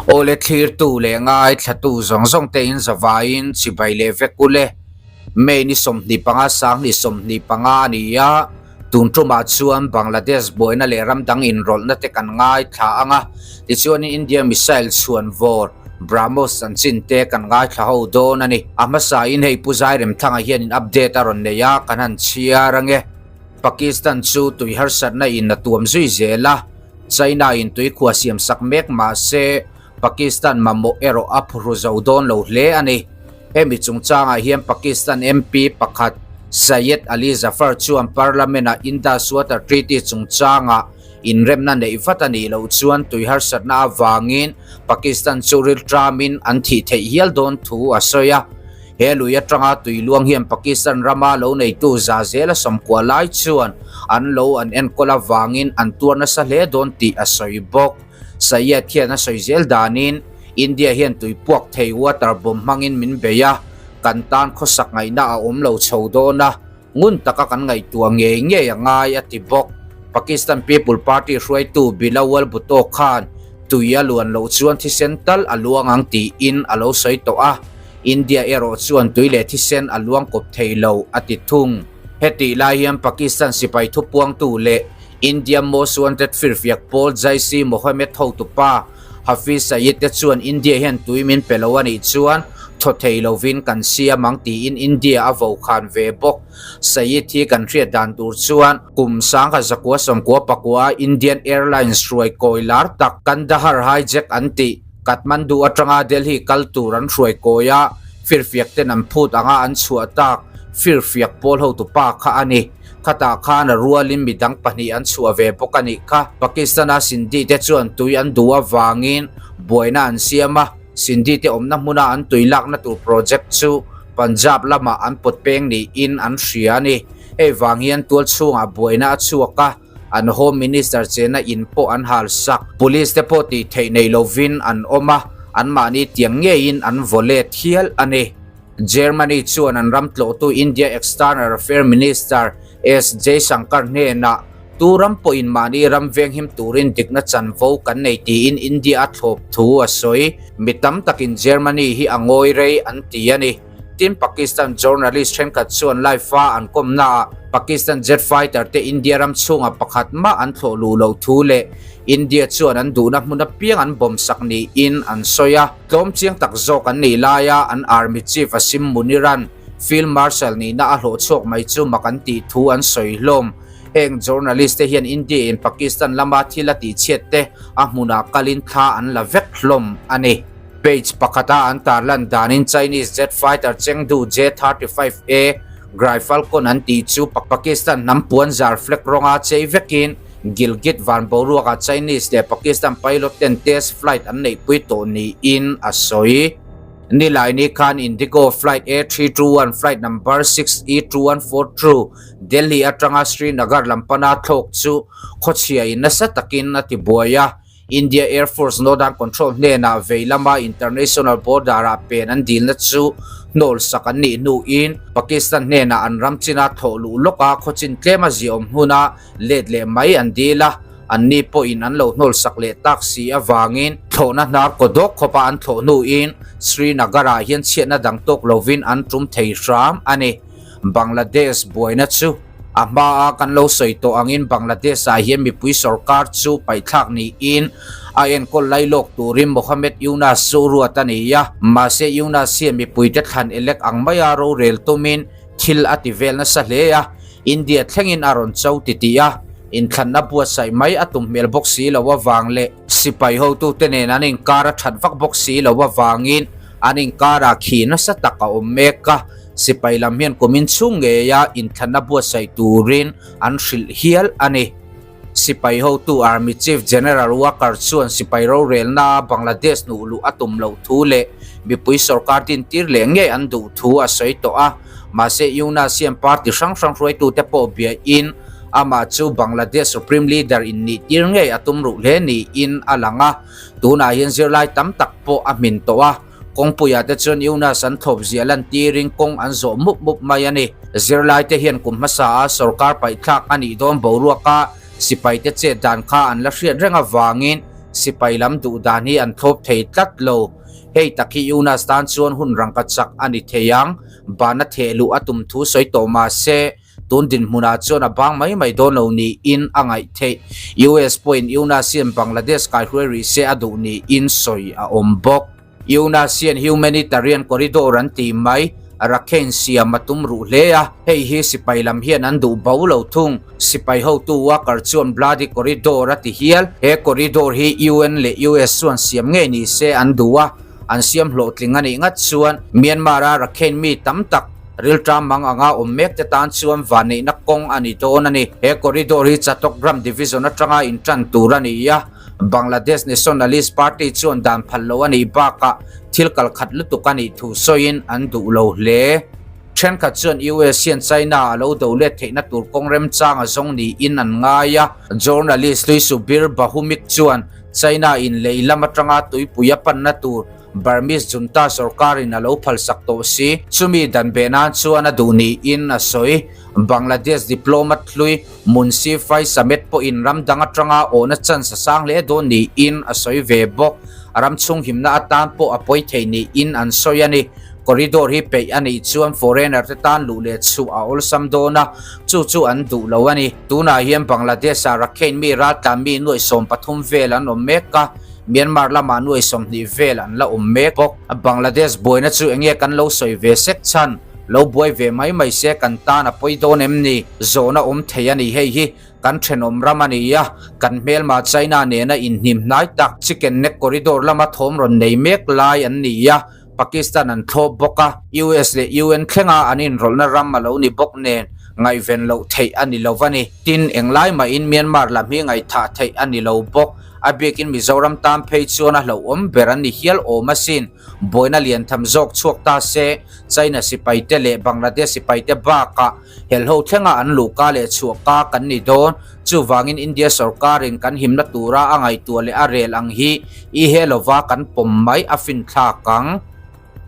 Awle thlirtu leh ngaithlatu zawng zawng te in zavaiin chibai leh vek ule. May ni 25 2025 a ni a, tun tumah chuan Bangladesh buaina leh ram dang inrawlhna te kan ngaithla ang a, tichuanin India missile chhuan vawr BrahMos chanchin te kan ngaithla ho dawn a ni. A hmasain hei Pu Zairemthanga hianin update a rawn nei a, kan han chhiar ang e. Pakistan chu tui harsatna in a tuam zui zel a, China in tuikhua siam sak mek mah se Pakistan mamawh erawh a phuhru zo dawn lo hle a ni. Hemi chungchangah hian Pakistan MP pakhat Syed Ali Zafar chuan Parliament-ah Indus Water Treaty chungchangah inremna neih vat a nih loh chuan tui harsatna avangin Pakistan chu rilṭamin an thih theih hial dawn thu a sawi a. He lui atanga tui luang hian Pakistan rama lo neitu za zela sawmkua lai chuan an lo an enkawl avangin an tuar nasa hle dawn tih a sawi bawk. Syed hian a sawi zel danin India hian tui puak thei water bomb hmangin min bei a, kan tan khawsak ngaihna a awm lo chho dawn a, ngun taka kan ngaihtuah ngei ngei a ngai a ti bawk. Pakistan People Party hruaitu Bilawal Bhutto khan tui a luan loh chuan thisen tal a luang ang tiin a lo sawi tawh a, India erawh chuan tui leh thisen a luang kawp thei lo a ti thung. Hetih lai hian Pakistan sipai thupuangtu leh India Most Wanted firfiak pawl Jaish-e-Mohammed hotupa Hafiz Saeed te chuan India hian tui min pe lo a nih chuan thaw thei lovin kan siam ang tiin India a vo khan ve bawk. Saeed hi kan hriat dan tur chuan kum 1999 a Indian Airlines hruai kawi lar tak Kandahar hijack an tih Kathmandu atanga Delhi kal tur an hruai kawi a, firfiak ten an phut anga an chhuah tak firfiak pawl hotupa kha a ni. Khatah khan a rualin midang pahnih an chhuah ve bawk a nih kha. Pakistan-a Sindhi te chuan tui an duh avangin buaina an siam a, Sindhi te awmna hmuna an tui lakna tur project chu Punjab lamah an pawt peng niin an hria a ni. Hei vang hian tual chhungah buaina a chhuak a, an Home Minister chena in pawh an hal sak. Police te pawh tih theih nei lovin an awm a, anmahni tiang ngeiin an vaw let hial a ni. Germany chuan an ram tlawhtu India External Affair Minister S Jaishankar hnenah tu ram pawhin mahni ram venghim turin dikna chanvo kan nei tiin India a thlawp thu a sawi. Mi tam takin Germany hi a ngawi rei an ti a ni. Tin, Pakistan journalist thenkhat chuan live a an kawmnaah Pakistan jet fighter te India ram chhungah pakhat mah an thlawh luh loh thu leh India chuan an duhna hmun apiang an bawm sak niin an sawi a. Tlawm chiang tak zawk an nih laia an Army Chief Asim Munir-a'n Field Marshal nihna a hlawh chhuak mai chu mak an tih thu an sawi hlawm. Heng journalist te hian India in Pakistan lama thil a tihchhiat te a hmunah kalin thla an la vek hlawm a ni. Page pakhata an tarlan danin Chinese jet fighter Chengdu J-35A Gray Falcon an tih chu Pakistan hnam puanzar flag rawnga chei vekin Gilgit van boruakah Chinese leh Pakistan pilot ten test flight an neihpui tawh niin a sawi. Nilaini khan Indigo flight A321 flight number 6E2142 Delhi atanga Srinagar lam pana thlawk chu khawchhia in nasa takin a ti buai a. India Air Force Northern Control hnenah vei lama international border-ah pen an dilna chu hnawl sak an nih hnuin Pakistan hnenah an ram china thlawh luh lawka khawchin tlema ziaawm hmuna let leh mai an dil a, anni pawhin an lo hnawl sak leh tak si avangin thlawhna hnar kaw dawk khawpa an thlawh hnuin Srinagar-ah hian chhiatna dang tawk lovin an tum thei hram a ni. Bangladesh buaina chu a hmaa kan lo sawi tawh angin Bangladesh-ah hian mipui sorkar chu paihthlak niin a enkawl lailawk turin Mohammed Yunus chu ruat a ni a, mahse Yunus hian mipuite thlan elek ang maia rorel tumin thil a ti vel nasa hle a. India thlengin a rawn cho titih a, inthlanna buatsaih mai a tum hmel bawk si lo avang leh sipai hotute nen an inkar a that vak bawk si lo avangin an inkarah khi nasa tak a awm mek a, sipai lam hian kumin chhung ngeia inthlanna buatsaih turin an hrilh hial a ni. Sipai hotu Army Chief General Walker chuan sipai rorelna Bangladesh hnuh luh a tum loh thu leh mipui sorkar dintir leh ngei an duh thu a sawi tawh a. Mahse Yunus hian party hrang hrang hruaitute pawh biain amah chu Bangladesh Supreme Leader in nih tir ngei a tum ruh hle niin a lang a. Tunah hian zirlai tam tak pawh a hmin tawh a. Kawngpuiah te chuan Yunus an thlawp ziah lantirin kawng an zawh mup mup mai a ni. Zirlaite hian kum hmasa a sorkar paihthlak a nih dawn boruaka sipaite chet dan kha an la hriat reng avangin sipai lam duh dan hi an thlawp thei tlat lo. Hei tak hi Yunus tan chuan hun rangka chak a ni thei ang, bana theh luh a tum thu sawi tawh mah se, tun dinhmunah chuan a bang mai mai dawn lo niin a ngaih theih. US pawhin Yunus hian Bangladesh kaihruai rih se a duh niin sawi a awm bawk. Yunus hian humanitarian corridor an tih mai, Rakhine siam a tum ruh hle a, hei hi sipai lam hian an duh bo lo thung. Sipai hotu Walker chuan Bloody Corridor a ti hial. He corridor hi UN leh US chuan siam ngei ni se an duh a, an siam hlawhtling a nih ngat chuan Myanmar-a Rakhine mi tam tak rilṭam mang anga awm mek te tan chuan vanneihna kawng a ni dawn a ni. He corridor hi Chattogram Division atanga inṭan tur a ni a. Bangladesh Nationalist Party chuan dan phal lo a nih bakah thil kal khat lutuk a nih thu sawiin an duh lo hle. Thenkhat chuan US hian China a lo do let theihna tur kawng remchang a zawng niin an ngai a. Journalist hlui Subir Bahumik chuan China in lei lam atanga tuipui a panna tur Burmese junta sorkarin a lo phalsak tawh si. Chumi dan beh nan chuan a duh niin a sawi. Bangladesh diplomat hlui Munshi Faiz Ahmed pawhin ram dang atanga awhna chance a sang hle dawn niin a sawi ve bawk. Ram chhung himna atan pawh a pawi thei niin an sawi a ni. Corridor hi peih a nih chuan foreigner te tan luh leh chhuah a awlsam dawn a, chu chu an duh lo a ni. Tunah hian Bangladesh-ah Rakhine mi raltlan mi nuaih 13 vel an awm mek a, Myanmar lamah nuaih 20 vel an la awm mek bawk. Bangladesh buaina chu enge kan lo sawi ve sek chhan? Lo buai ve mai mai se kan tan a pawi dawn em ni? Zawhna awm thei a ni hei hi. Kan thenawm ram a ni a, kan hmelma China nena inhnim hnai tak Chicken Neck Corridor lama thawm rawn nei mek lai an ni a, Pakistan an thlawp bawk a, US leh UN thlenga an inrawlhna ram a lo ni bawk nen ngaihven loh theih a ni lo va ni. Tin, englai mahin Myanmar lam hi ngaihthah theih a ni lo bawk. A biakin Mizoram tan phei chuan a hlauhawm ber an ni hial awm asin. Buaina lian tham zawk chhuak ta se, China sipaite leh Bangladesh sipaite bakah helho thlenga an luhka leh chhuahka kan ni dawn. Chuvangin India sorkarin kan himna tura a ngaihtuah leh a rel ang hi i he lova kan pawm mai a finthlak ang.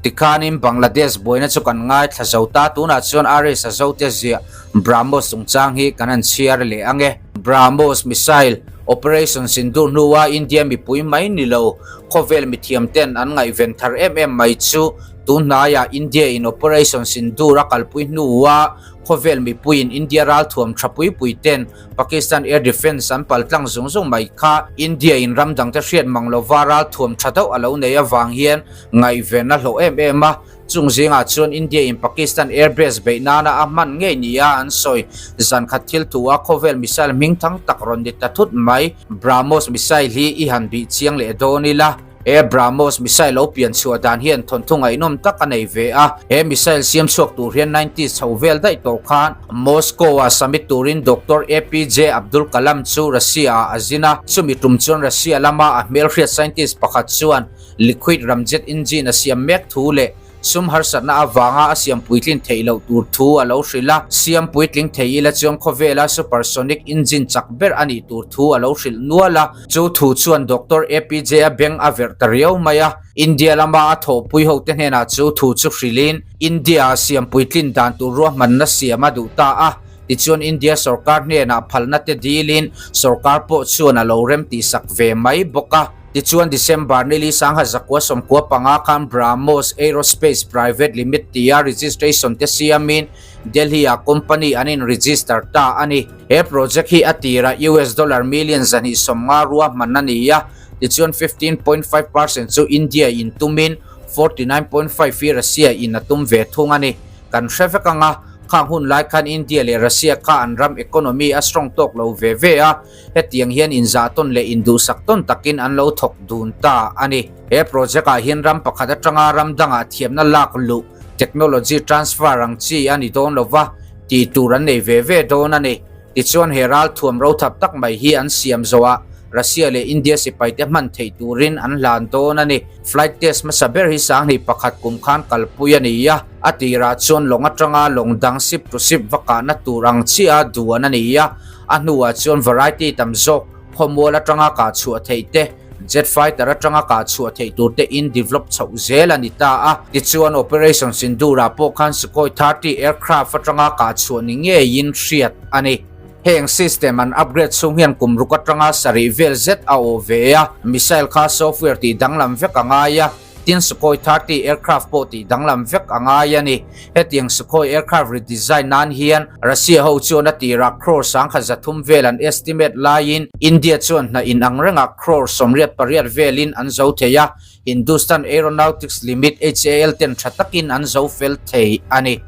Tikhanin Bangladesh buaina chu kan ngaithla zo ta, tunah chuan RS a zote ziah BrahMos chungchang hi kan han chhiar leh ang e. BrahMos missile operation sindur hnua India mipui mai ni lo, khawvel mithiam ten an ngaihven thar em em mai chu tun hnaiah India in operation sindur a kalpui hnua khawvel mipuiin India ralthuam tha pui pui ten Pakistan air defence an paltlang zung zung mai kha India in ram dangte hriat mang lova ralthuam tha deuh a lo nei avang hian ngaihven a hlawh em em a. Chung zingah chuan India in Pakistan airbase beih nana a hman ngei nia an sawi. Zan khat thil thu a khawvel missile hming thang tak rawn ni ta thut mai. BrahMos missile hi i han bih chiang leh dawn ila. He BrahMos missile lo pian chhuah dan hian thawnthu ngaihnawm tak a nei ve a. He missile siam chhuak tur hian nineties chho vel daih tawh khan Moscow-ah summit turin Doctor APJ Abdul Kalam chu Russia-ah a zin a. Chumi tum chuan Russia lama a hmelhriat scientist pakhat chuan Liquid ramjet engine a siam mek thu leh sum harsatna avanga a siam puitlin theih loh tur thu a lo hrilh a. Siam puitling thei ila chuan khawvela supersonic engine chak ber a nih tur thu a lo hrilh nual a. Chu thu chuan Doctor APJ a beng a verh ta riau mai a. India lama a thawhpui hote hnenah chu thu chu hrilhin India-a siam puitlin dan tur ruahmanna siam a duh ta a. Tichuan India sorkar hnenah phalna te dilin sorkar pawh chuan a lo rem tihsak ve mai bawk a. Tichuan December nili sangha zakua 15 khan BrahMos Aerospace Private Limit tia registration te siamin Delhi-ah company an in register ta a ni. He project hi a tirah US dollar million 250 ruahman a ni a, tichuan 15.5 percent chu India in tumin 49.5 hi Russia in a tum ve thung a ni. Kan hre vek ang a, khang hun lai khan India leh Russia kha an ram economy a strong tawk lo ve ve a, Hetiang hian inzah tawn leh induhsak tawn takin an lo thawk dun ta a ni. He project ah hian ram pakhat atanga ram dangah thiamna lak luh, technology transfer, ang chi a ni dawn lova, tih tur an nei ve ve dawn a ni. Tichuan he ralthuam rothap tak mai hi an siam zawhah Russia leh India sipaite hman theih turin an hlan dawn a ni. Flight test hmasa ber hi 2001 kum khan kalpui a ni a, a tirah chuan lawng atanga lawng dang ship to ship va kahna tur ang chiah duan a ni a. A hnuah chuan variety tam zawk khawmual atanga kah chhuah theih te, jet fighter atanga kah chhuah theih tur te in develop chhoh zel a ni ta a. Tichuan Operation Sindoor ah pawh khan Sukhoi 30 aircraft atanga kah chhuah ni ngeiin hriat a ni. Heng system an upgrade chhung hian kum ruk atanga sarih vel zet a awh ve a, missile kha software tih danglam vek a ngai a, tin Sukhoi 30 aircraft pawh tih danglam vek a ngai a ni. Hetiang Sukhoi aircraft redesign nan hian Russia ho chuan a tirah crore 1300 vel an estimate laiin India chuan hna inang rengah crore 88 velin an zo thei a, Hindustan Aeronautics Limit, HAL, ten tha takin an zo fel thei a ni.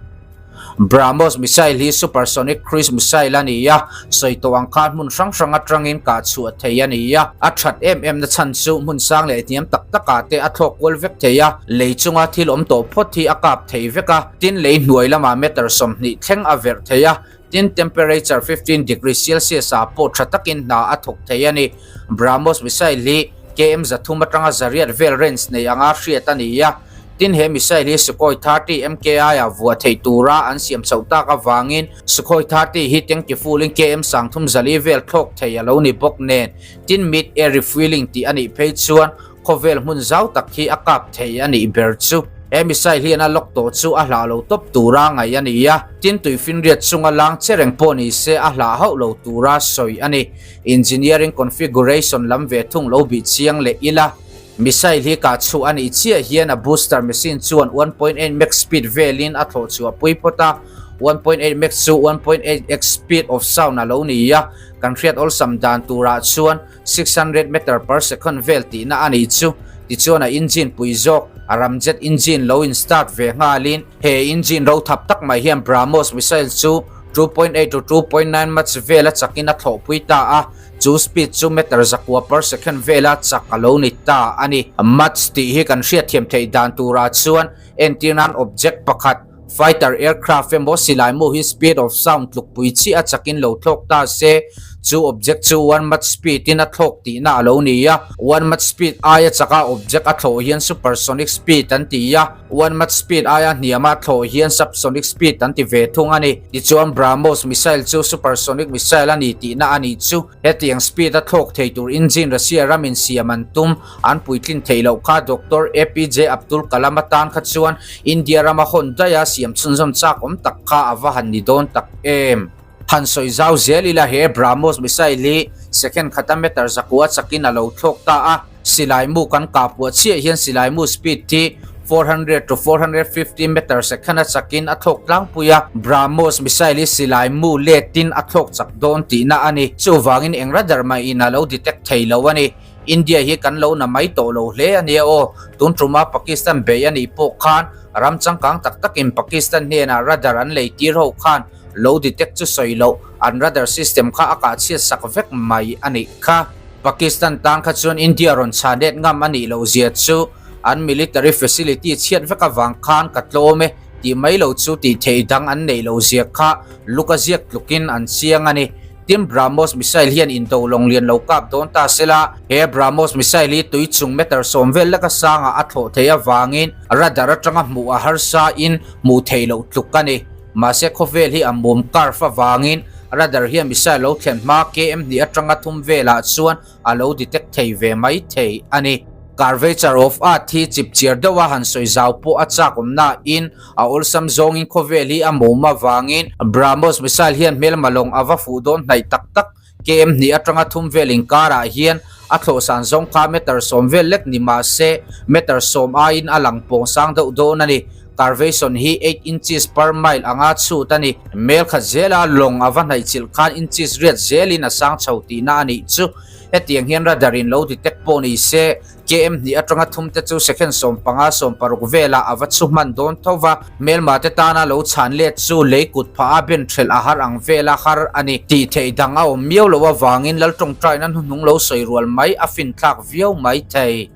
BrahMos missile hi supersonic cruise missile a ni a, sawi tawh ang khan hmun hrang hrang atangin kah chhuah thei a ni a. A that em em na chhan chu hmun sang leh hniam tak takah te a thlawk kual vek thei a, lei chunga thil awm tawh phawt hi a kap thei vek a, tin lei hnuai lamah meter 20 thleng a verh thei a, tin temperature 15 degree Celsius ah pawh tha takin hna a thawk thei a ni. BrahMos missile hi KM 300 atanga 800 vel range nei anga hriat a ni a, tin he missile hi Sukhoi 30 MKI ah vuah theih tura an siam chhoh tak avangin Sukhoi 30 hi tanki full in KM 34 vel thlawk thei a lo ni bawk nen, tin mid air refueling tih a nih phei chuan Khawvel hmun zau tak hi a kap thei a nih ber chu. He missile hian a lock tawh chu a hlah lo tawp tura ngaih a ni a, tin tuifinriat chunga lang che reng pawh ni se a hlah hauh lo tura sawi a ni. Engineering configuration lam ve thung lo bih chiang leh ila, missile hi kah chhuah a nih chiah hian a booster machine chuan 1.8 Mach speed velin a thlawh chhuah pui phawt a, 1.8 Mach chu 1.8x speed of sound a lo ni a, kan hriat awlsam dan turah chuan 600 meter per second vel tihna a nih chu. Tichuan a engine pui zawk, a ramjet engine lo in start ve nghalin he engine ro thap tak mai hian BrahMos missile chu 2.8 to 2.9 Mach vel a chakin a thlawhpui ta a, chu speed chu meter 9 per second vela chak a lo ni ta a ni. Mach tih hi kan hriatthiam theih dan turah chuan entir nan object pakhat, Fighter aircraft emaw silaimu hi speed of sound tlukpui chiah a chakin lo thlawk ta se, chu object chu one Mach speed in a thlawk tihna a lo ni a. One Mach speed aia chaka object a thlawh hian supersonic speed an ti a, one Mach speed aia hniama a thlawh hian subsonic speed an ti ve thung a ni. Tichuan BrahMos missile chu supersonic missile a ni tihna a nih chu. Hetiang speed a thlawk thei tur engine Russia ramin siam an tum an puitlin theih loh kha Doctor APJ Abdul Kalam atan kha chuan India rama hawn daih a siam chhunzawm chak awm tak kha a va han ni dawn tak em. Han sawi zau zel ila he BrahMos missile hi second khata meter 9 chakin a lo thlawk ta a. Silaimu kan kah puah chiah hian silaimu speed hi 400 to 450 meter second a chakin a thlawk tlangpui a, BrahMos missile hi silaimu letin a thlawk chak dawn tihna a ni. Chuvangin eng radar mahin a lo detect thei lo a ni. India hi kan lo na mai tawh lo hle a nia aw. Tun tuma Pakistan bei a nih pawh khan ram changkang tak takin Pakistan hnenah radar an lei tir ho khan lo detect chu sawi loh an radar system kha a kah chhiat sak vek mai a nih kha. Pakistan tan kha chuan India rawn chhan let ngam a nih loh zia chu an military facility chhiat vek avang khan ka tlawm e tih mai lo chu tih theih dang an neih loh zia kha luk a ziak tlukin an chiang a ni. Tin BrahMos missile hian indo lawng lian lo kap dawn ta sela, he BrahMos missile hi tui chung meter 10 vel leka sangah a thlawh theih avangin radar atanga hmuh a harsa in hmuh theih loh tluk a ni. Mahse khawvel hi a mum curve avangin radar hian missile lo thlen hma KM hnih atanga thum velah chuan a lo detect thei ve mai thei a ni. Curvature of Earth hi chipchiar deuha han sawi zau pawh a chak awm nain a awlsam zawngin khawvel hi a mum avangin BrahMos missile hian hmelma lawng a va fuh dawn hnaih tak tak. KM hnih atanga thum vel inkarah hian a thlawhsan zawng kha meter 10 vel lek ni mah se meter 10 aiin a lang pawng sang deuh dawn a ni. Curvation hi 8 inches per mile anga chhut a ni. Mel khat zela lawng a va hnaih chilh khan inches riat zelin a sang chho tihna a nih chu. Hetiang hian radar in lo detect pawh ni se KM hnih atanga thum te chu second 15 16 velah a va chhu hman dawn tho va, hmelma te tana lo chhan let chu lei kut phah a ben thelh a har ang vela har a ni. Tih theih dang a awm miau loh avangin lal tawngtaina hnuhnung lo sawi rual mai a finthlak viau mai thei.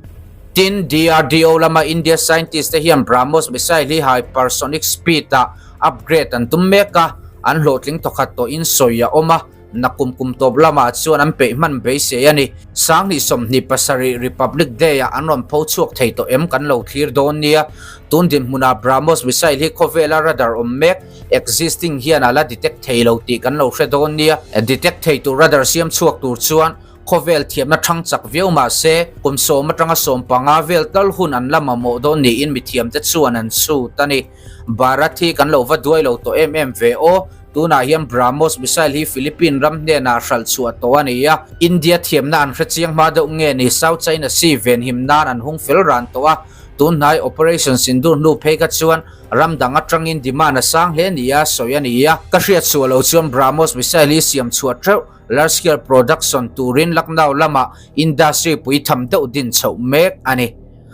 Tin, DRDO lama India scientist te hian BrahMos missile hi hypersonic speed ah upgrade an tum mek a, an hlawhtling thawkhat tawhin sawi a awm a. Nakum kum tawp lamah chuan an peih hman beisei a ni. 2027 Republic Day ah an rawn pho chhuak thei tawh em kan lo thlir dawn nia. Tun dinhmunah BrahMos missile hi khawvela radar awm mek, existing, hian a la detect thei lo tih kan lo hre dawn nia. Detect thei tur radar siam chhuak tur chuan khawvel thiamna thang chak viau mah se kum 10 atanga 15 vel tal hun an la mamawh dawn niin mithiamte chuan an chhut a ni. Bharat hi kan lo va duai lo tawh em em ve aw. Tunah hian BrahMos missile hi Philippine ram hnenah hralh chhuah tawh a ni a, India thiamna an hre chiang hma deuh nge ni South China Sea venhim nan an hung fel ran tawh a, tunhnai Operation Sindoor hnu phei kha chuan ram dang atangin demand a sang hle nia sawi a ni a. Ka hriat chhuah lo chuan BrahMos missile hi siam chhuah teuh large scale production turin Lucknow lamah industry pui tham deuh din chhoh mek a ni.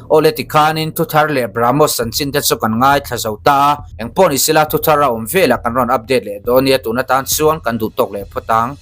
Awle tikhanin thuthar leh BrahMos chanchin te chu kan ngaithla zo ta a, engpawh ni sela thuthar a awm velah kan rawn update leh dawn nia tun atan chuan kan duh tawk leh phawt ang.